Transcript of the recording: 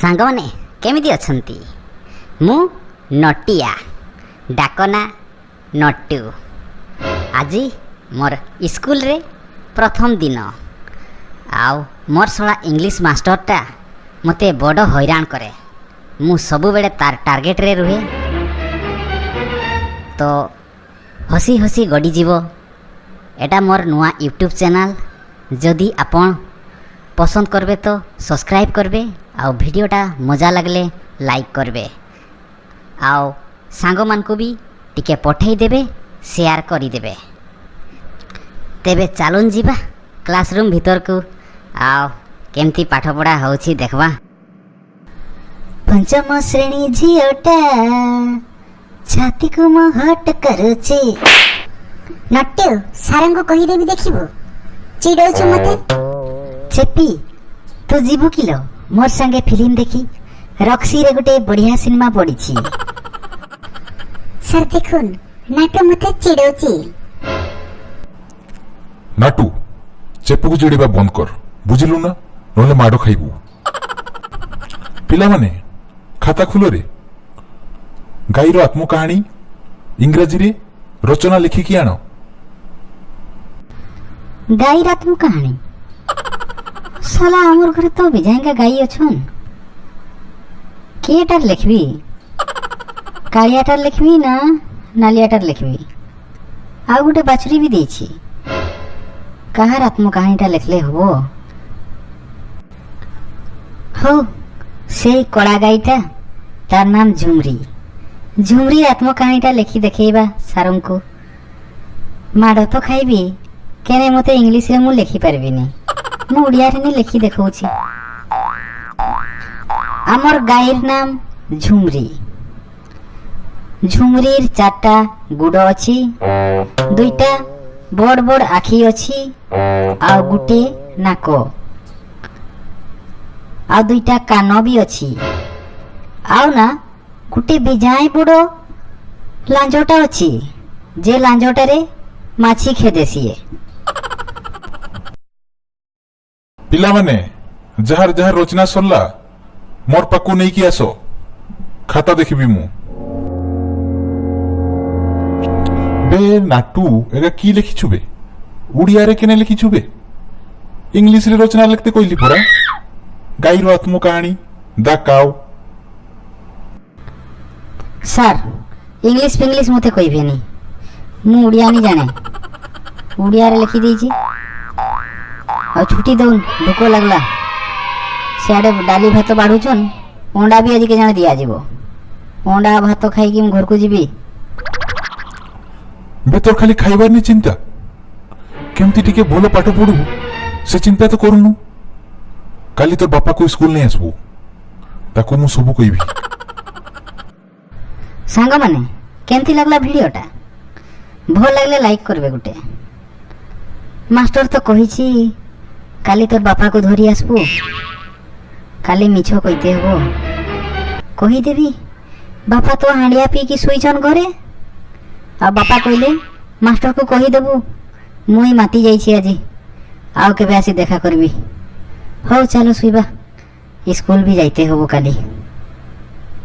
ସାଙ୍ଗମାନେ, କେମିତି ଅଛନ୍ତି? ମୁଁ ନଟିଆ, ଡାକନା ନଟୁ। ଆଜି ମୋର ସ୍କୁଲରେ ପ୍ରଥମ ଦିନ। ଆଉ ମୋର ଶଳା ଇଂଲିଶ ମାଷ୍ଟରଟା ମୋତେ ବଡ଼ ହଇରାଣ କରେ। ମୁଁ ସବୁବେଳେ ତାର ଟାର୍ଗେଟରେ ରୁହେ। ତ ହସି ହସି ଗଡ଼ିଯିବ। ଏଟା ମୋର ନୂଆ ୟୁଟ୍ୟୁବ୍ ଚ୍ୟାନେଲ୍। ଯଦି ଆପଣ ପସନ୍ଦ କରବେ ତ ସବସ୍କ୍ରାଇବ୍ କରବେ, ଆଉ ଭିଡ଼ିଓଟା ମଜା ଲାଗଲେ ଲାଇକ୍ କରବେ, ଆଉ ସାଙ୍ଗମାନଙ୍କୁ ବି ଟିକେ ପଠେଇଦେବେ, ସେୟାର କରିଦେବେ। ତେବେ ଚାଲୁନ୍ ଯିବା କ୍ଲାସରୁମ୍ ଭିତରକୁ, ଆଉ କେମିତି ପାଠପଢ଼ା ହେଉଛି ଦେଖବା। ପଞ୍ଚମ ଶ୍ରେଣୀ ଝିଅଟା ଛାତିକୁ ମୋ ହଟ କରୁଛି। ନଟୁ, ସାରଙ୍କୁ କହିଦେବି, ଦେଖିବୁ। ଚିଡଉଛୁ ମତେ। ଚେପି, ତୁ ଯିବୁ କିଲୋ ମୋର ସାଙ୍ଗେ ଫିଲ୍ମ ଦେଖି? ରକ୍ସିରେ ଗୋଟେ ବଢ଼ିଆ ସିନେମା ପଡ଼ିଛି। ସାର୍, ଦେଖୁন, ନାଟୁ ମତେ ଚିଡଉଛି। ନାଟୁ, ଚେପୁକୁ ଚିଡ଼ିବା ବନ୍ଦ କର, ବୁଝିଲୁ ନା? ନହେଲେ ମାଡ଼ ଖାଇବୁ। ପିଲାମାନେ, ଖାତା ଖୋଲରେ। ଗାଈର ଆତ୍ମକାହାଣୀ ଇଂରାଜୀରେ ରଚନା ଲେଖିକି ଆଣ। ଗାଈର ଆତ୍ମକାହାଣୀ? ସାଲା, ଆମର ଘରେ ତ ବିଜାଇଙ୍କା ଗାଈ ଅଛନ୍। କିଏଟାର ଲେଖବି? କାଳିଆଟାର ଲେଖବି ନା ନାଲିଆଟାର ଲେଖବି? ଆଉ ଗୋଟେ ବାଛୁରୀ ବି ଦେଇଛି। କାହାର ଆତ୍ମକାହାଣୀଟା ଲେଖିଲେ ହବ? ହଉ, ସେଇ କଳା ଗାଈଟା, ତାର ନାମ ଝୁମରି। ଝୁମରି ଆତ୍ମକାହାଣୀଟା ଲେଖି ଦେଖେଇବା ସାରଙ୍କୁ। ମାଡ଼ ତ ଖାଇବି। କେନେ ମୋତେ ଇଂଲିଶରେ ମୁଁ ଲେଖିପାରିବିନି। ମୁଁ ଓଡ଼ିଆରେ ନି ଲେଖି ଦେଖାଉଛି। ଆମର ଗାଈର ନାମ ଝୁମରି। ଝୁମରିର ଚାରିଟା ଗୁଡ଼ ଅଛି, ଦୁଇଟା ବଡ଼ ବଡ଼ ଆଖି ଅଛି, ଆଉ ଗୋଟେ ନାକ, ଆଉ ଦୁଇଟା କାନ ବି ଅଛି। ଆଉ ନା ଗୋଟେ ବିଜାଇ ବଡ଼ ଲାଞ୍ଜଟା ଅଛି, ଯେ ଲାଞ୍ଜଟାରେ ମାଛି ଖେଦେ ସିଏ। ପିଲାମାନେ, ଯାହାର ଯାହାର ରଚନା ସରିଲା, ମୋର ପାଖକୁ ନେଇକି ଆସ। ଖାତା ଦେଖିବି ମୁଁ। ବେ ନାଟୁ, ଏଗା କି ଲେଖିଛୁ ବେ? ଓଡ଼ିଆରେ କେନେ ଲେଖିଛୁ ବେ? ଇଂଲିଶରେ ରଚନା ଲେଖତେ କହିଲି ପରା। ଗାଈର ଆତ୍ମକାହାଣୀ, ଦ କାଉ। ସାର୍, ଇଂଲିଶ ଫିଂଲିଶ ମୋତେ କହିବେନି। ମୁଁ ଓଡ଼ିଆ ନି ଜାଣେ, ଓଡ଼ିଆରେ ଲେଖିଦେଇଛି। ଆଉ ଛୁଟି ଦଉନ୍, ଭୋକ ଲାଗଲା। ସିଆଡ଼େ ଡାଲି ଭାତ ବାଢ଼ୁଛନ୍, ଅଣ୍ଡା ବି ଆଜି କେଜାଣି ଦିଆଯିବ। ଅଣ୍ଡା ଭାତ ଖାଇକି ମୁଁ ଘରକୁ ଯିବି। ବେ, ତୋର ଖାଲି ଖାଇବାର ନି ଚିନ୍ତା। କେମିତି ଟିକେ ଭଲ ପାଠ ପଢିବୁ, ସେ ଚିନ୍ତା ତ କରୁନୁ। କାଲି ତୋର ବାପାକୁ ସ୍କୁଲ ନେଇ ଆସିବୁ, ତାକୁ ମୁଁ ସବୁ କହିବି। ସାଙ୍ଗମାନେ, କେମିତି ଲାଗଲା ଭିଡ଼ିଓଟା? ଭଲ ଲାଗିଲେ ଲାଇକ୍ କରିବେ ଗୋଟେ। ମାଷ୍ଟର ତ କହିଛି, କାଲି ତୋର ବାପାକୁ ଧରି ଆସିବୁ। କାଲି ମିଛ କହିତେ ହବ। କହିଦେବି ବାପା ତ ହାଣ୍ଡିଆ ପିଇକି ଶୋଇଛନ୍ ଘରେ, ଆଉ ବାପା କହିଲେ ମାଷ୍ଟରକୁ କହିଦେବୁ ମୁଇଁ ମାତି ଯାଇଛି ଆଜି, ଆଉ କେବେ ଆସି ଦେଖା କରିବି। ହଉ, ଚାଲ ଶୋଇବା। ସ୍କୁଲ ବି ଯାଇତେ ହବ କାଲି।